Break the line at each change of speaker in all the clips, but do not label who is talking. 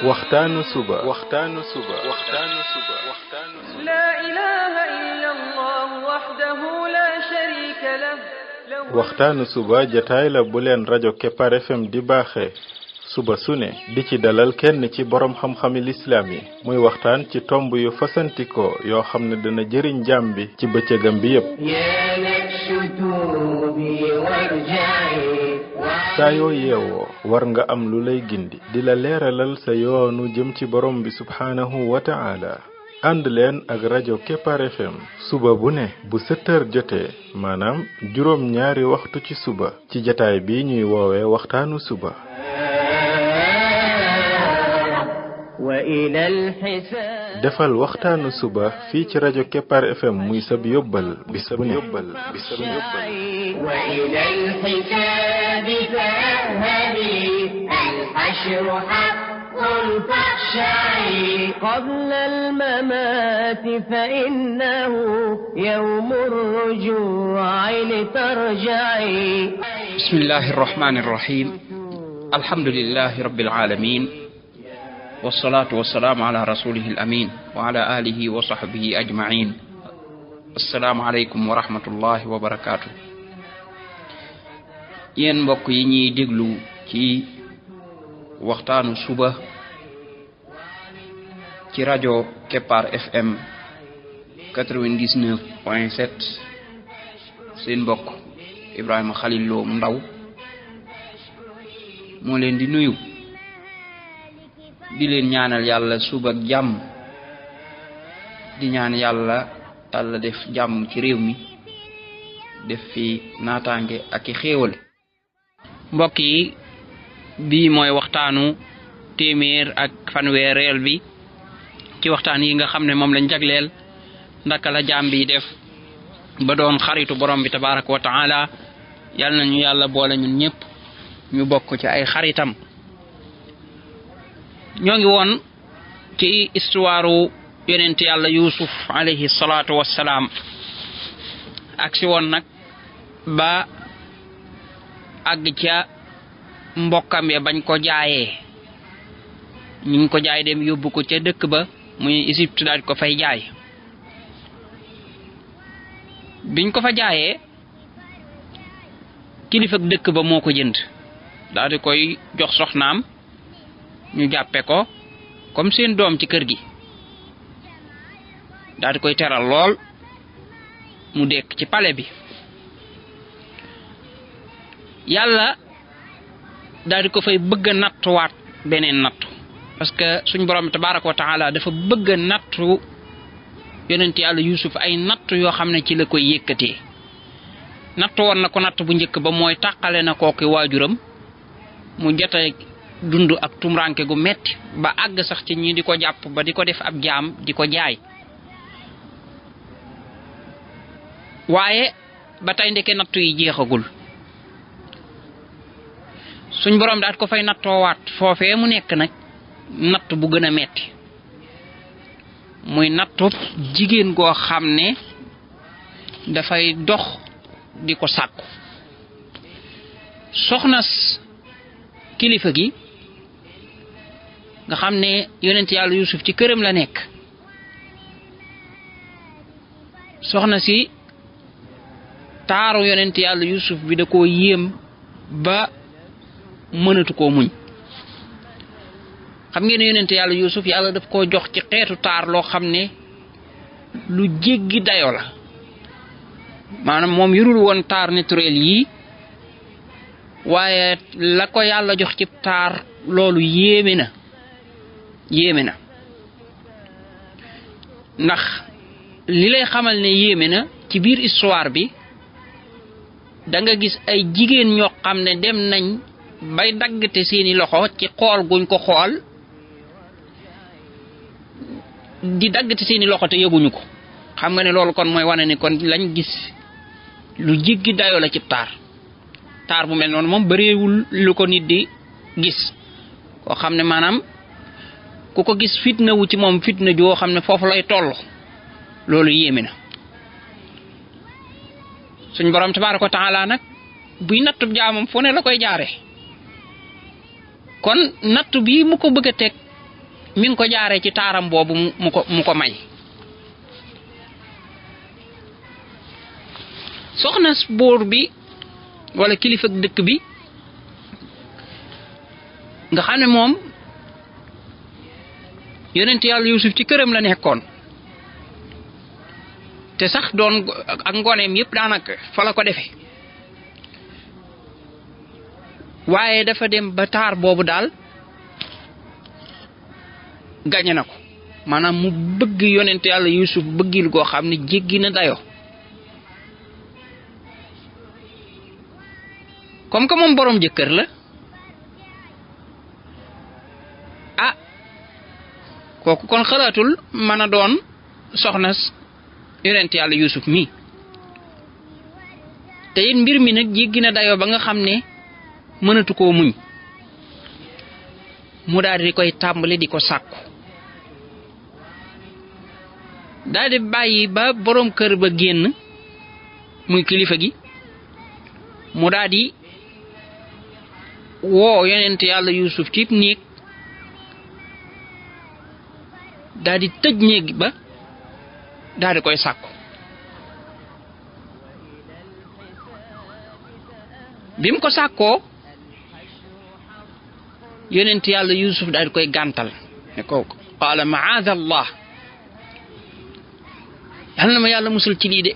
waxtaanu suba
لا إله إلا الله وحده لا شريك له
waxtaanu suba jataay la bu leen rajo Kepar FM di baaxee suba su ne di ci dalal kenn ci borom xam-xami lislaam yi muy waxtaan ci tomb yu fasantikoo yoo xam ne dana jëriñ jaam bi ci bëccëgam bi yépp saa yoo yeewoo war nga am lu lay gindi di la leeralal sa yoonu jëm ci borom bi subhaanahu wa ta'ala ànd leen ak rajo Kepar FM suba bu ne bu 7h jotee maanaam juróom ñaari waxtu ci suba ci jataay bi ñuy woowee waxtaanu suba defal waxtaanu suba fii ci rajo Kepar FM muy sab yóbbal bis bu ne
قبل الممات فإنه يوم الرجوع لترجعي
بسم الله الرحمن الرحيم الحمد لله رب العالمين والصلاة والسلام على رسوله الأمين وعلى آله وصحبه أجمعين السلام عليكم ورحمة الله وبركاته yéen mbokk yi ñuy déglu ci waxtaanu suba ci rajo Kepar FM 99.7 seen mbokk Ibrahima Khalil Lo Ndaw moo leen di nuyu di leen ñaanal yàlla suba ak jàmm di ñaan yàlla def jàmm ci réew mi def fi naataange ak i xéewal mbokk yi bii mooy waxtaanu téeméer ak fanweereel bi ci waxtaan yi nga xam ne moom lañ jagleel ndaka la jaam bi def ba doon xaritu borom bi tabaraka wa taala yal nañu yàlla boole ñun ñëpp ñu bokk ci ay xaritam ñoo ngi woon ci histoire yonent yàlla Yuusuf alayhi salaatu wassalaam ak si woon nag ba àgg ca mbokkam ya bañ ko jaayee ñu ngi ko jaay dem yóbbu ko ca dëkk ba muy Égypte daal ko fay jaay biñ ko fa jaayee kilifa dëkk ba moo ko jënd daal di koy jox soxnaam ñu jàppe ko comme seen doom ci kër gi daal di koy teral lool mu dekk ci palais bi yàlla daal di ko fay bëgg a nattuwaat beneen nattu parce que suñ borom tabaraka wa taala dafa bëgg a nattu yonent yàlla Yuusuf ay nattu yoo xam ne ci la koy yëkkatee nattu woon na ko natt bu njëkk ba mooy tàqale na kooki waajuram mu jote dund ak tumranke gu metti ba àgg sax ci ñi di ko jàpp ba di ko def ab jaam di ko jaay waaye ba tey ndeke nattu yi jeexagul suñ borom daat ko fay nattoowaat foofee mu nekk nag natt bu gën a metti muy nattu jigéen goo xam ne dafay dox di ko sàkku soxnas kilifa gi nga xam ne yonent yàlla Yuusuf ci këram la nekk soxna si taaru yonent yàlla Yuusuf bi da koo yéem ba mënatu koo muñ xam ngeen ne yonent yàlla Yuusuf yàlla daf koo jox ci xeetu taar loo xam ne lu jéggi dayo la maanaam moom yorul woon taar naturel yi waaye la ko yàlla jox ci taar loolu yéeme na ndax li lay xamal ne yéeme na ci biir histoire bi da nga gis ay jigéen ñoo xam ne dem nañ bay daggate seeni loxo ci xool guñ ko xool di daggate seeni loxo te yëguñu ko xam nga ne loolu kon mooy wane ni kon lañ gis lu jéggi dayoo la ci taar bu mel noonu moom bëreewul lu ko nit di gis koo xam ne maanaam ku ko gis fitna wu ci moom fitna joo xam ne foofu lay toll loolu yéeme na suñ borom tabaaraka wa taala nag buy nattub jaamam fu ne la koy jaare kon nattu bii mu ko bëgg a teg mi ngi ko jaaree ci taaram boobu mu ko may. soxna buur bi wala kilifa dëkk bi nga xam ne moom yonent yàlla Yuusuf ci këram la nekkoon te sax doon ak ngoneem yépp daanaka fa la ko defee waaye dafa dem ba taar boobu daal gañe na ko maanaam mu bëgg yonent yàlla Yuusuf bëggil goo xam ne jéggi na dayoo comme que moom boroom jëkkër la ah kooku kon xalaatul mën a doon soxna yonent yàlla Yuusuf mi te it mbir mi nag jéggi na dayoo ba nga xam ne mënatu koo muñ mu daal di koy tàmbali di ko sàkku daal di bàyyi ba boroom kër ba génn muy kilifa gi mu daal di woo yonent yàlla Yuusuf ci néeg daal di tëj néeg ba daal di koy sàkku bi mu ko sàkkoo yonent yàlla Yuusuf daal di koy gàntal ne ko qaala ma'aada Allah yàlla na ma yàlla musul ci lii de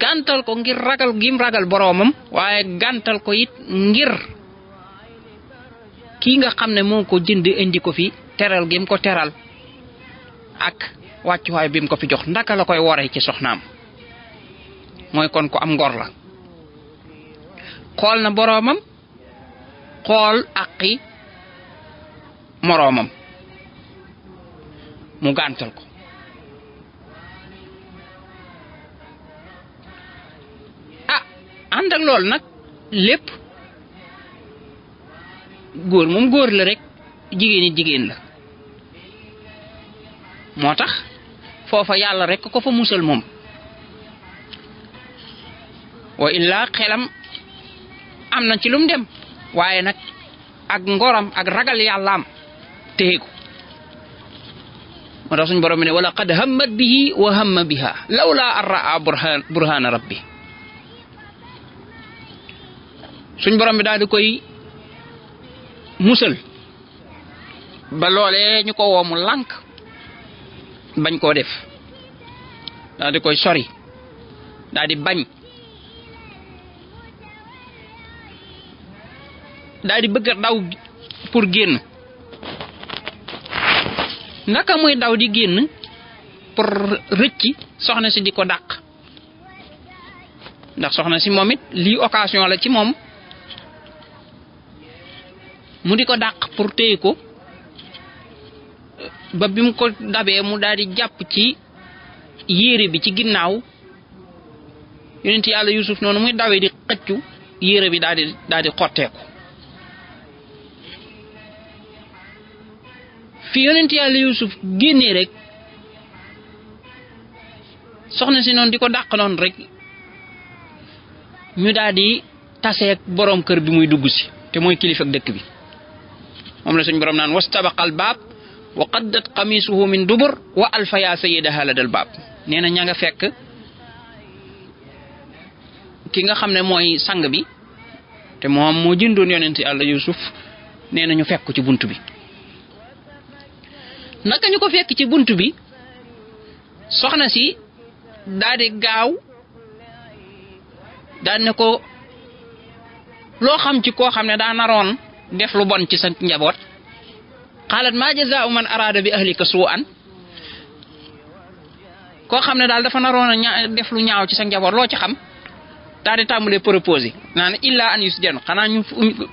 gàntal ko ngir ragal gim ragal boroomam waaye gàntal ko it ngir kii nga xam ne moo ko jënd indi ko fi teral gim ko teral ak wàccuwaay bi mu ko fi jox ndaka la koy waree ci soxnaam mooy kon ko am ngor la xool na boroomam xool aqi moroomam mu gàntal ko ànd ak loolu nag lépp góor moom góor la rek jigéen it jigéen la moo tax foofa yàlla rek ko fa musal moom wa illaa xelam am na ci lum dem waaye nag ak ngoram ak ragal yàllaam téye ko moo tax suñ borom bi ne wala qad hammat bihi wa hamma biha lawla an raa burhana rabbi suñ borom bi daal di koy musal ba loolee ñu ko woomu lànk bañ koo def daal di koy sori daal di bañ daal di bëgg a daw pour génn naka muy daw di génn pour rëcci soxna si di ko dàq ndax soxna si moom it lii occasion la ci moom mu di ko dàq pour téye ko ba bi mu ko dabee mu daal di jàpp ci yére bi ci ginnaaw yonent yàlla Yuusuf noonu muy dawee di xëccu yére bi daal di xotteeku fi yonent yàlla Yuusuf génnee rek soxna si noonu di ko dàq noonu rek ñu daal di taseeg boroom kër bi muy dugg si te mooy kilifa ak dëkk bi moom la suñ borom naan wastabaqal baab wa qaddat qamisuhu min dubur wa alfa ya sayyidaha ladal baab nee na ña nga fekk ki nga xam ne mooy sang bi te moom moo jëndoon yonent yàlla Yuusuf nee na ñu fekk ko ci bunt bi naka ñu ko fekk ci bunt bi soxna si daal di gaaw daal ne ko loo xam ci koo xam ne daa naroon def lu bon ci sa njaboot xaalat ma jazaa'u man araada bi ahlika su'an koo xam ne daal dafa naroon a def lu ñaaw ci sa njaboot loo ci xam daal di tàmbalee proposé naan illa an yusjan xanaa ñu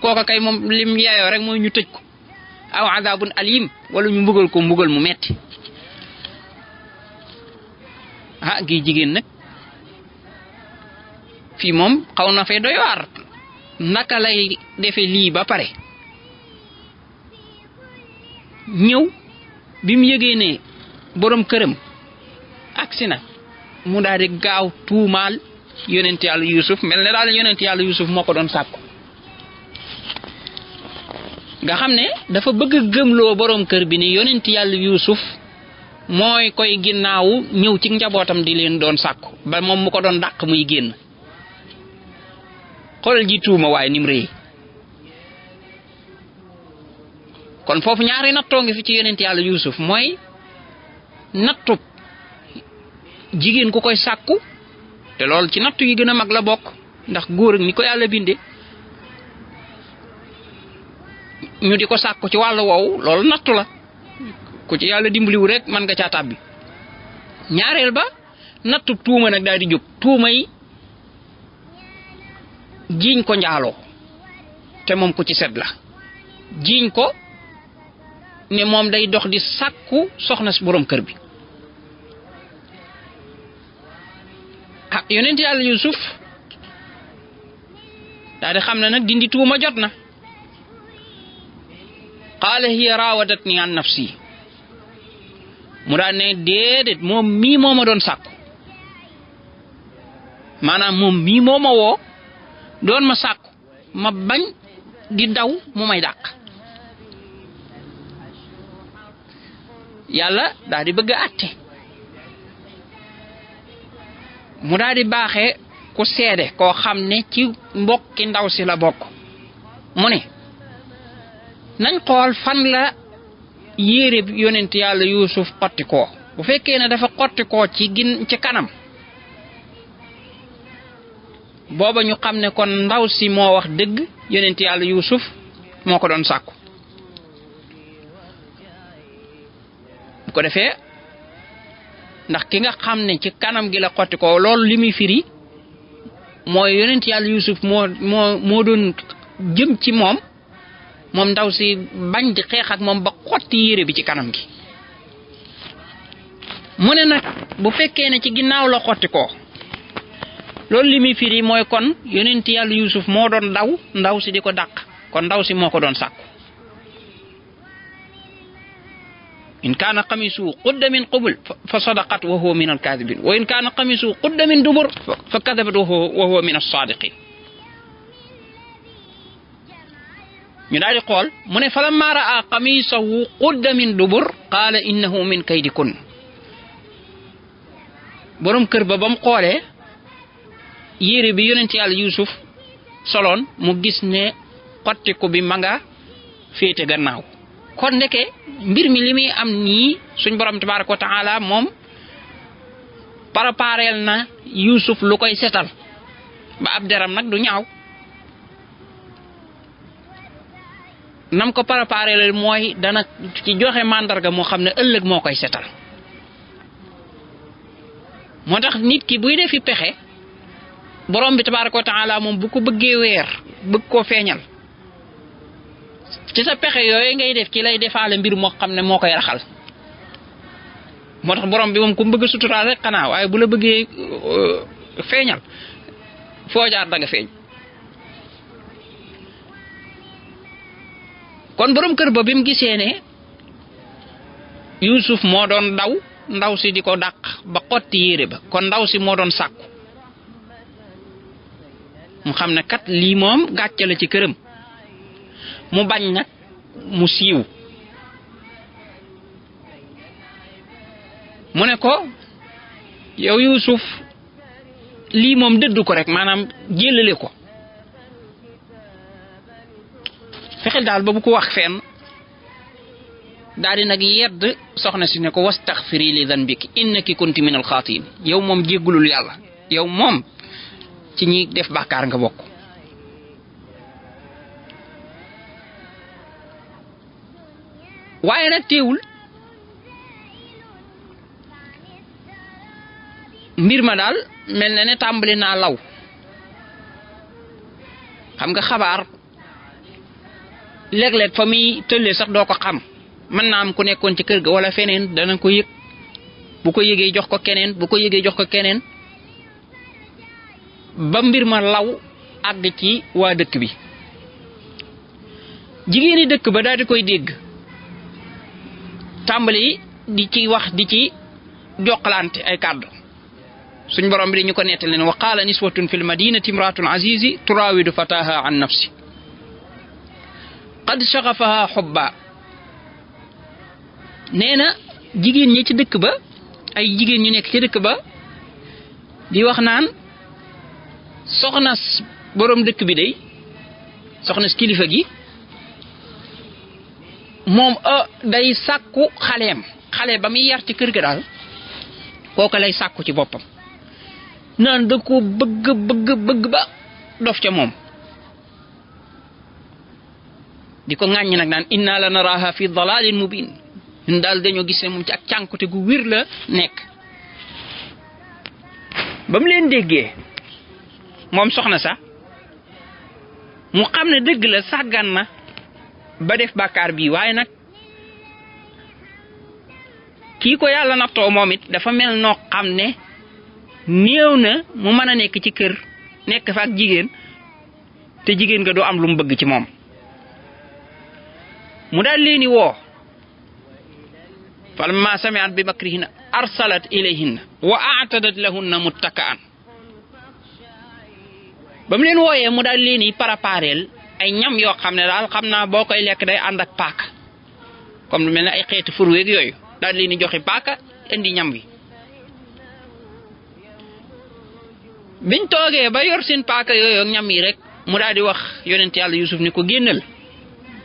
kooka kay moom lim yaayoo rek mooy ñu tëj ko aw azabun alim wala ñu mbugal ko mbugal mu metti ah gi jigéen nag fii moom xaw na fay doy waar naka lay defe lii ba pare ñëw bi mu yëgee ne borom këram agsi na mu daal di gaaw tuumaal yonent yàlla Yuusuf mel ne daal yonent yàlla Yuusuf moo ko doon sàkku nga xam ne dafa bëgg gëmloo borom kër bi ni yonent yàlla Yuusuf mooy koy ginnaaw ñëw ci njabootam di leen doon sàkku ba moom mu ko doon dàq muy génn. xoolal ji tuuma waaye nim rëy kon foofu ñaari nattoo ngi fi ci yonent yàlla Yuusuf mooy nattu jigéen ku koy sàkku te loolu ci nattu yi gën a mag la bokk ndax góor ak ni ko yàlla binde ñu di ko sàkku ci wàllu woowu loolu nattu la ku ci yàlla dimbaliwu rek mën nga caa tàbbi. ñaareel ba nattu tuuma nag daal di jóg tuuma yi jiiñ ko njaaloo te moom ku ci set la jiiñ ko ne moom day dox di sàkku soxna si borom kër bi. ah yonent yàlla Yuusuf daal di xam ne nag dindi tuuma jot na. qaala hiya raawadatni an nafsi mu daan ne déedéet moom mii moo ma doon sàkku maanaam moom mii moo ma woo doon ma sàkku ma bañ di daw mu may dàq. yàlla daal di bëgg a àtte mu daal di baaxee ku seede koo xam ne ci mbokki ndaw si la bokk mu ne nañ xool fan la yére bi yonent yàlla Yuusuf xotti koo bu fekkee ne dafa xotti koo ci kanam booba ñu xam ne kon ndaw si moo wax dëgg yonent yàlla Yuusuf moo ko doon sàkku. bu ko defee ndax ki nga xam ne ci kanam gi la xotti koo loolu li muy firi mooy yonent yàlla Yuusuf moo doon jëm ci moom ndaw si bañ di xeex ak moom ba xotti yére bi ci kanam gi. mu ne nag bu fekkee ne ci ginnaaw la xotti ko loolu li muy firi mooy kon yonent yàlla Yuusuf moo doon daw ndaw si di ko dàq kon ndaw si moo ko doon sàkku. in kaana qamiisuhu qudda min qubul fa sadaqat wa huwa min al-kaadibin wa in kaana qamiisuhu qudda min dubur fa kadabat wa huwa min as-saadiqin. ñu daal di xool mu ne falammaa raa qamiisahu qudda min dubur qaala innahu min kaydikun. borom kër ba mu xoolee yére bi yonent yàlla Yuusuf soloon mu gis ne xottiku bi ma nga féete gannaaw kon ndeke mbir mi li muy am nii suñ borom tabaaraka wa taala moom prépareel na Yuusuf lu koy setal ba ab deram nag du ñaaw. nam ko préparé mooy dana ci joxe màndarga moo xam ne ëllëg moo koy setal moo tax nit ki buy defi pexe borom bi tabaaraka wa taala moom bu ko bëggee weer bëgg koo feeñal ci sa pexe yooyu ngay def ci lay defaale mbir moo xam ne moo koy raxal moo tax borom bi moom ku bëgg suturaal rek xanaa waaye bu la bëggee feeñal foo jaar da nga feeñ. kon borom kër ba bi mu gisee ne Yuusuf moo doon daw ndaw si di ko dàq ba xotti yére ba kon ndaw si moo doon sàkku mu xam ne kat lii moom gàcce la ci këram mu bañ nag mu siiw mu ne ko yow Yuusuf lii moom dëddu ko rek maanaam jëlale ko fexeel daal ba bu ko wax fenn daal di nag yedd soxna si ne ko wastaxfiri li danbiki innaki kunti min alxaatiin yow moom jéggulul yàlla yow moom ci ñi def bàkkaar nga bokk. waaye nag teewul mbir ma daal mel na ne tàmbali naa law xam nga xabaar léeg-léeg fa muy tëllee sax doo ko xam mën naa am ku nekkoon ci kër ga wala feneen dana ko yëg bu ko yëgee jox ko keneen bu ko yëgee jox ko keneen ba mbir ma law àgg ci waa dëkk bi jigéeni dëkk ba daal di koy dégg tàmbali di ci wax di ci jokkalante ay kàddu suñ borom bi dañu ko nettali leen wa qaala niswatun fil madinati imraatun azizi turaawidu fataha an nafsi qad shaghafaha hubba nee na jigéen ñi ci dëkk ba ay jigéen ñu nekk ci dëkk ba di wax naan soxna borom dëkk bi day soxna kilifa gi moom day sàkku xale ba muy yar ci kër ga daal kooku lay sàkku ci boppam naan da ko bëgg ba dof ca moom di ko ŋàññ nag naan inna la naraha fi dalalin mubin ñun daal dañoo gis ne moom ci ak cànkute gu wir la nekk ba mu leen déggee moom soxna sax mu xam ne dëgg la sàggan na ba def bàkkaar bii waaye nag kii ko yàlla nattoo moom it dafa mel noo xam ne néew na mu mën a nekk ci kër nekk fa ak jigéen te jigéen nga doo am lu mu bëgg ci moom mu daal leeni woo falamma sami'at bi makrihinna arsalat ilayhinna wa a'tadat lahunna muttaka'an ba mu leen wooyee mu daal leeni prépareel ay ñam yoo xam ne daal xam naa boo koy lekk day ànd ak paaka comme lu mel ne ay xeeti furweeg yooyu daal leeni joxe paaka indi ñam wi biñ toogee ba yor seen paaka yooyu ak ñam yi rek mu daal di wax yonent yàlla Yusuf ni ko génnal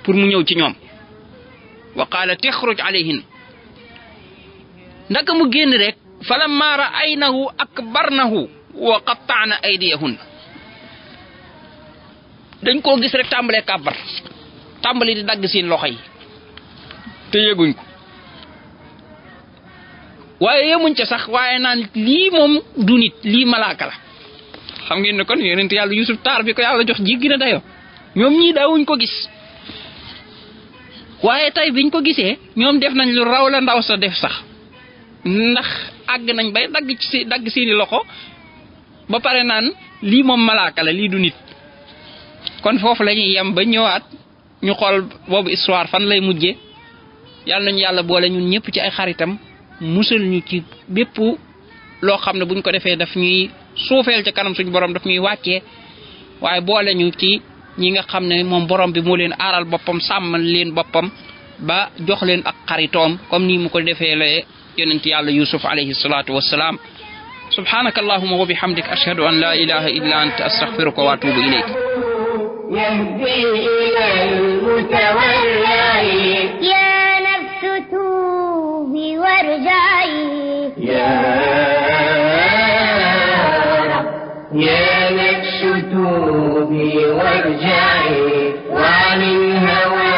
pour mu ñëw ci ñoom wa qaala taxruj alayhin ndaka mu génn rek falamma ra'aynahu akbarnahu wa qatta'na aydiyahunna dañ koo gis rek tàmbalee kàbbar tàmbali di dagg seen loxo yi te yëguñ ko waaye yemuñ ca sax waaye naan lii moom du nit lii malaaka la xam ngeen ne kon yonent yàlla Yusuf taar bi ko yàlla jox jéggi na dayoo ñoom ñii daawuñ ko gis waaye tey biñ ko gisee ñoom def nañ lu raw la ndaw sa def sax ndax àgg nañ bay dagg seeni loxo ba pare naan lii moom malaaka la lii du nit kon foofu la ñuy yem ba ñëwaat ñu xool boobu histoire fan lay mujjee yàlla nañu yàlla boole ñun ñëpp ci ay xaritam musal ñu ci bépp loo xam ne buñ ko defee daf ñuy suufeel ca kanam suñu borom daf ñuy wàccee waaye boole ñu ci ñi nga xam ne moom borom bi moo leen aaral boppam sàmmal leen boppam ba jox leen ak xaritoom comme ni mu ko defee la yonent yàlla Yusuf alayhi salatu wassalam subhanaka allahumma wa bihamdik ashhadu an la ilaha illa anta astaghfiruka wa atubu ilayk
يهدي إلى المتولي يا نفس توبي وارجعي يا نفس توبي وارجعي وعن الهوى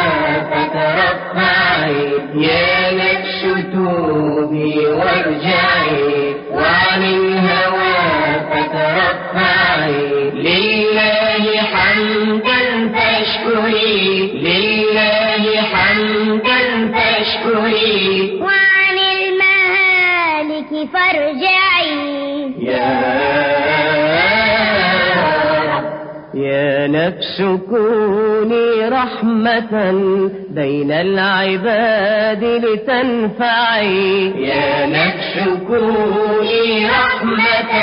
فترفعي يا نفس توبي وارجعي وعن الهوى فترفعي لله حمدا فاشكري لله حمدا فاشكري وعن المهالك فارجعي يا نفس كوني رحمة بين العباد لتنفعي يا نفس كوني رحمة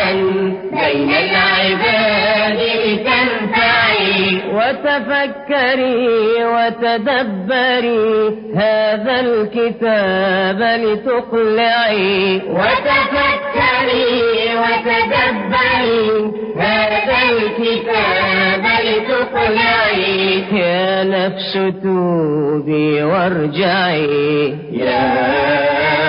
بين العباد لتنفعي وتفكري وتدبري هذا الكتاب لتقلعي وتفكري وتدبري هذا الكتاب لتقلعي يا نفس توبي وارجعي يا